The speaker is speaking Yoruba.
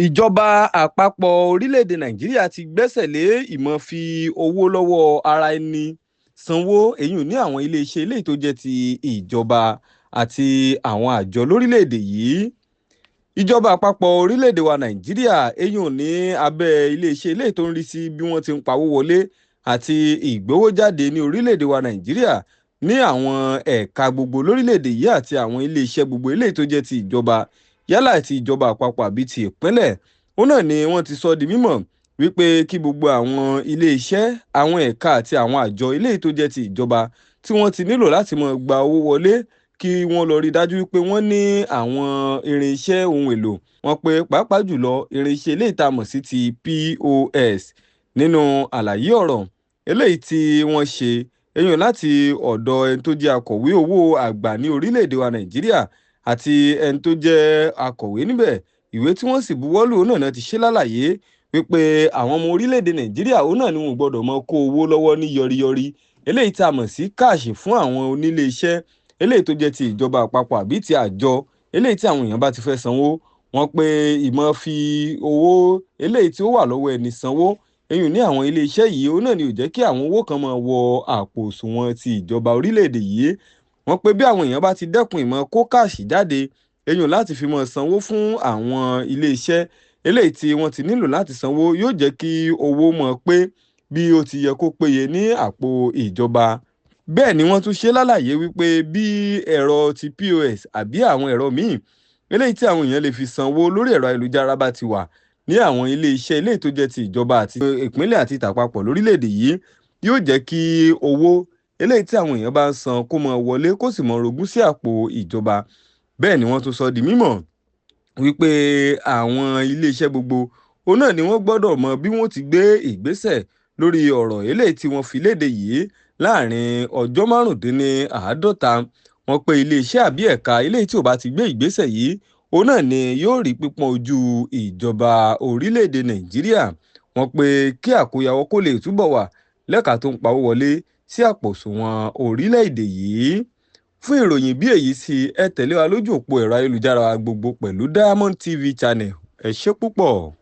Ìjọba àpapọ̀ orílẹ̀-èdè Nàìjíríà ti gbẹ́sẹ̀ lé ìmọ̀ fi owó lọ́wọ́ ara ẹni sanwó, èyí ní àwọn iléeṣẹ́ eléyìí tó jẹ́ ti ìjọba àti àwọn àjọ lórílẹ̀-èdè yìí. Ìjọba àpapọ̀ orílẹ̀-èdè wa Nàìjíríà, èyí ní abẹ́ iléeṣẹ́ eléyìí tó ń rí sí bí wọ́n ti ń pawó wọlé àti ìgbówójáde ní orílẹ̀-èdè wa Nàìjíríà ní àwọn ẹ̀ka gbogbo lórílẹ̀-èdè yìí àti àwọn iléeṣẹ́ gbogbo eléyìí tó jẹ́ ti ìjọba, yálà ti ìjọba àpapọ̀ àbí ti ìpínlẹ̀, òun náà ni wọ́n ti sọ di mímọ̀ wípé kí gbogbo àwọn iléeṣẹ́, àwọn ẹ̀ka àti àwọn àjọ eléyìí tó jẹ́ ti ìjọba tí wọ́n ti nílò láti máa gba owó wọlé, kí wọ́n lọ rí dájú wípé wọ́n ní àwọn irinṣẹ́ ohun èlò wọn, pé pàápàá jùlọ irinṣẹ́ eléyìí tá a mọ̀ sí ti POS. Nínú àlàyé ọ̀rọ̀ eléyìí tí wọ́n ṣe, èyàn láti ọ̀dọ̀ ẹni tó jẹ́ akọ̀wé owó àgbà ní orílẹ̀-èdè wa Nàìjíríà àti ẹni tó jẹ́ akọ̀wé níbẹ̀, ìwé tí wọ́n sì buwọ́lù òun náà ti ṣe lálàyé wípé àwọn ọmọ orílẹ̀-èdè Nàìjíríà òun náà ni wọn ò gbọ́dọ̀ mọ kó owó lọ́wọ́ ní yọríyọrí eléyìí tá a mọ̀ sí káàṣì fún àwọn onílé iṣẹ́ eléyìí tó jẹ́ ti ìjọba àpapọ̀ àbí ti àjọ eléyìí tí àwọn èèyàn bá ti fẹ́ sanwó. Wọ́n pé ìmọ̀ fi owó eléyìí tí ó wà lọ́wọ́ ẹni sanwó, èyí ní àwọn ilé iṣẹ́ yìí, òun náà ni ò jẹ́ kí àwọn owó kan máa wọ àpò òṣùwọ̀n ti ìjọba orílẹ̀-èdè yìí. Wọ́n pé bí àwọn èèyàn bá ti dẹ́kun ìmọ̀ kó káàṣì jáde, èyí láti fi máa sanwó fún àwọn ilé iṣẹ́ eléyìí tí wọ́n ti nílò láti sanwó, yóò jẹ́ kí owó mọ̀ pé bí ó ti yẹ kó péye ní àpò ìjọba. Bẹ́ẹ̀ ni wọ́n tún ṣe lálàyé wípé bí ẹ̀rọ ti POS àbí àwọn ẹ̀rọ míì eléyìí tí àwọn èèyàn lè fi sanwó lórí ẹ̀rọ ayélujára bá ti wà ní àwọn ilé iṣẹ́ eléyìí tó jẹ́ ti ìjọba àti ìpínlẹ̀ àti ìtàpapọ̀ lórílẹ̀-èdè yìí, yóò jẹ́ kí owó eléyìí tí àwọn èèyàn bá ń san kó máa wọlé, kó sì máa rogún sí àpò ìjọba. Bẹ́ẹ̀ ni wọ́n tún sọ di mímọ̀ wípé àwọn ilé iṣẹ́ gbogbo òun náà ni wọ́n gbọ́dọ̀ mọ bí wọ́n ti gbé ìgbésẹ̀ lórí ọ̀rọ̀ eléyìí tí wọ́n fi léde yìí láàrin ọjọ́ 45. Wọ́n pé ilé iṣẹ́ àbí ẹ̀ka eléyìí tí ò bá ti gbé ìgbésẹ̀ yìí, òun náà ni yóò rí pípọ́n ojú ìjọba orílẹ̀-èdè Nàìjíríà. Wọ́n pé kí àkóyawọ́ kó lè túbọ̀ wà lẹ́ka tó ń pawó wọlé sí àpò òṣùwọ̀n orílẹ̀-èdè yìí. Fún ìròyìn bí èyí sí, ẹ tẹ̀lé wa lójú òpó ẹ̀rọ ayélujára wa gbogbo pẹ̀lú Diamond TV Channel. Ẹ ṣé púpọ̀.